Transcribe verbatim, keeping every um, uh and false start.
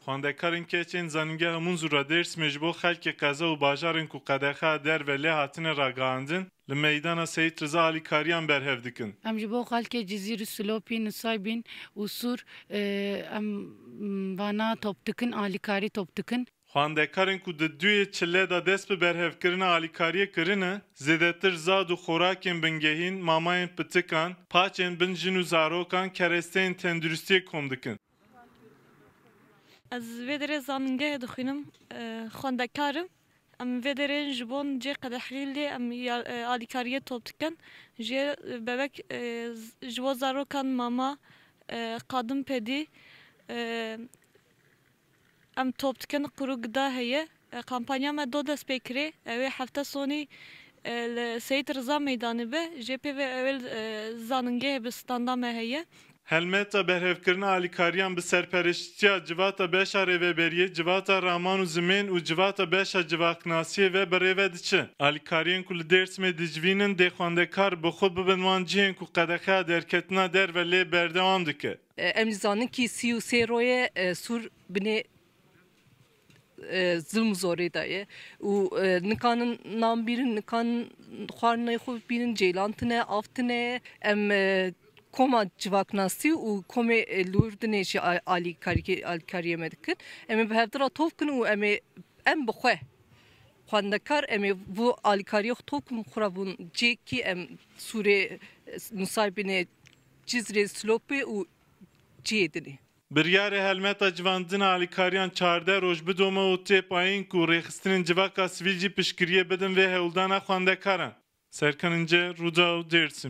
Xwendekarên keçên Zanîngeha Munzur a Dêrsimê ji bo xelkê qeze û bajarên ku qedexeya derve lê hatine ragihandin, li meydana Seyîd Riza alîkariyan berhev dikin. Em ji bo xelkê Cizîr û Silopî, Nusaybîn û Sûr, e, em, m, vana top dikin, alîkarî top dikin. Xwendekarên ku di duyê çile de dest bi berhevkirina alîkariyê kirine, zêdetir zad û xorakên bingehîn, mamayên pitikan, paçên bin jin û zarokan, keresteyên tenduristiyê kom dikin. Ez vê derê zanîngehê dixwînim, e, xwendekar im. Em vê derê ji bo cê qedexî lê em ya-, e, alîkariyê top dikin. Jê, e, bebek, e, z-, ji bo zarokan mama, e, qadin pedî, e, em top dikin, qurû gida heye. E, kampanya me do dest pê kirê. Ew ê hefte sonî, e, li Seyîd Riza Meydanê be. Jê pê ve ew ê, e, zanîngehê bi standa me heye. Helmeta berhevkirina alîkariyan bi serpereştiya Civata Beşa Rêveberiyê, Civata Raman û Zimên û Civata Beşa Civaknasiyê ve bi rê ve diçe. Alîkariyên ku li Dêrsimê dicivînin dê xwendekar bi xwe bibin wan cihên ku qedexeya derketina derve lê berdewam dike. E, em dizanin kî sî û sê royê, e, Sûr binê, e, zilm û zorê de ye û, e, nikanin nan bîrin, nikanin xwarinê xwe bîrin, ceylan tine, av tine. Em, e, koma civaknasî û komê, e, li Urdinê jî a-, alîkarî-, alîkariyê me dikin. Em ê bi hevdira top kin û em ê, em bi xwe xwendekar, em ê vû alîkariyê xwe top kin, xwe re vûn cêkî em Sûrê, e, Nusaybînê, Cizrê, Silopê û cihê dinê. Biryarê helmeta civandina alîkariyan çardeh roj bidome û tê payîn ku rêxistinên civaka sivîl jî piştgiriyê bidin vê hewldana xwendekaran. Serkan İnce, Rûdaw, Dêrsim.